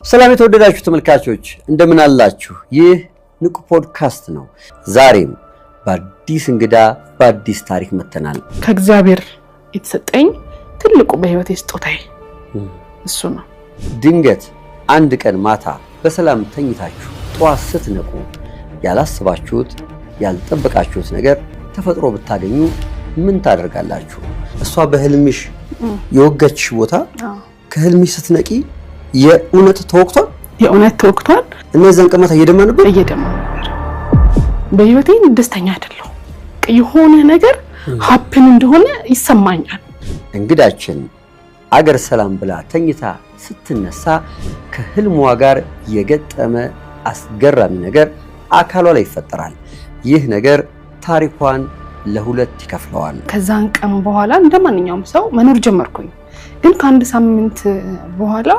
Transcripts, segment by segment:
ሰላም የተወደዳችሁ ተመልካቾች እንደምን አላችሁ? ይህ ንቁ ፖድካስት ነው። ዛሬም በአዲስ እንግዳ በአዲስ ታሪክ መጥተናል። ከእግዚአብሔር የተሰጠኝ ትልቁ በህይወቴ ስጦታዬ እሱ ነው። ድንገት አንድ ቀን ማታ በሰላም ተኝታችሁ ጠዋት ስትነቁ ያላስባችሁት ያልጠበቃችሁት ነገር ተፈጥሮ ብታገኙ ምን ታደርጋላችሁ? እሷ በህልምሽ የወጋችሽ ቦታ ከህልምሽ ስትነቂ የእውነት ተወቅቷል። የእውነት ተወቅቷል። እና የዛን ቀን ማታ እየደማ ነበር፣ እየደማ ነበር። በህይወቴ ደስተኛ አይደለሁም። የሆነ ነገር happen እንደሆነ ይሰማኛል። እንግዳችን አገር ሰላም ብላ ተኝታ ስትነሳ ከህልሟ ጋር የገጠመ አስገራሚ ነገር አካሏ ላይ ይፈጠራል። ይህ ነገር ታሪኳን ለሁለት ይከፍለዋል። ከዛን ቀን በኋላ እንደ ማንኛውም ሰው መኖር ጀመርኩኝ። ግን ከአንድ ሳምንት በኋላ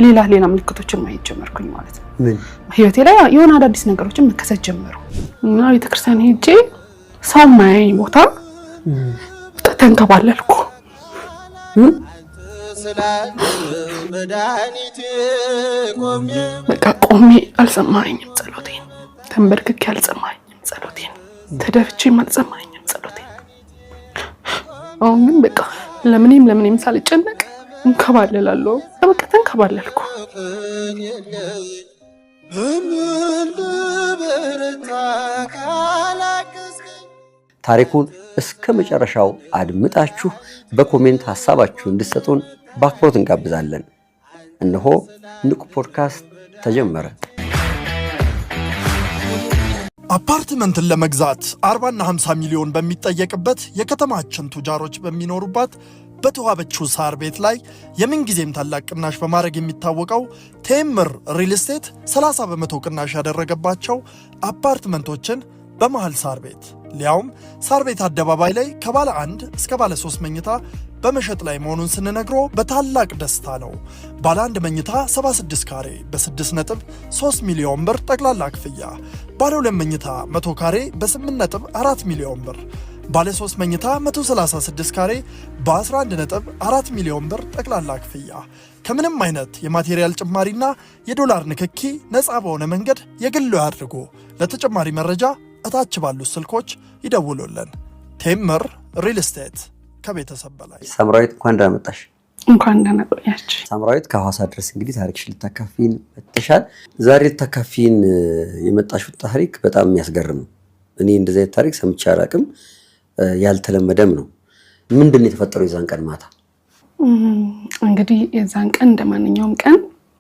ሌላ ሌላ ምልክቶችን ማየት ጀመርኩኝ ማለት ነው። ምን? ህይወቴ ላይ የሆነ አዳዲስ ነገሮችን መከሰት ጀመሩ እና ቤተክርስቲያን ሄጄ ሰው ማያኝ ቦታ ተንከባለልኩ። በቃ ቆሜ አልሰማኝም ጸሎቴን፣ ተንበርክኬ አልሰማኝም ጸሎቴን፣ ተደፍቼም አልሰማኝም ጸሎቴን። አሁን ግን በቃ ለምኔም ለምኔም ሳልጨነቅ እንከባለላለሁ። በቃ ተንከባለልኩ። ታሪኩን እስከ መጨረሻው አድምጣችሁ በ comment ሀሳባችሁ እንድትሰጡን በአክብሮት እንጋብዛለን። እነሆ ንቁ ፖድካስት ተጀመረ። አፓርትመንትን ለመግዛት 40ና 50 ሚሊዮን በሚጠየቅበት የከተማችን ቱጃሮች በሚኖሩባት በተዋበችው ሳር ቤት ላይ የምንጊዜም ታላቅ ቅናሽ በማድረግ የሚታወቀው ቴምር ሪል ስቴት 30% ቅናሽ ያደረገባቸው አፓርትመንቶችን በመሃል ሳር ቤት፣ ሊያውም ሳር ቤት አደባባይ ላይ ከባለ አንድ እስከ ባለ ሶስት መኝታ በመሸጥ ላይ መሆኑን ስንነግሮ በታላቅ ደስታ ነው። ባለ አንድ መኝታ 76 ካሬ በ6.3 ሚሊዮን ብር ጠቅላላ ክፍያ፣ ባለ ሁለት መኝታ 100 ካሬ በ8.4 ሚሊዮን ብር፣ ባለ 3 መኝታ 136 ካሬ በ11.4 ሚሊዮን ብር ጠቅላላ ክፍያ ከምንም አይነት የ material ጭማሪና የዶላር ንክኪ ነፃ በሆነ መንገድ የግሎ ያድርጉ። ለተጨማሪ መረጃ እታች ባሉት ስልኮች ይደውሉልን። ቴምር ሪል ስቴት ከቤተሰብ በላይ። ሳምራዊት፣ እንኳን ደህና መጣሽ። እንኳን ደህና ቆያችሁ። ሳምራዊት፣ ከሐዋሳ ድረስ እንግዲህ ታሪክሽን ልታካፊን መጥተሻል። ዛሬ ልታካፊን የመጣሽው ታሪክ በጣም የሚያስገርም ነው። እኔ እንደዚህ አይነት ታሪክ ሰምቼ አላውቅም። ያልተለመደም ነው። ምንድን ነው የተፈጠረው የዛን ቀን ማታ? እንግዲህ የዛን ቀን እንደ ማንኛውም ቀን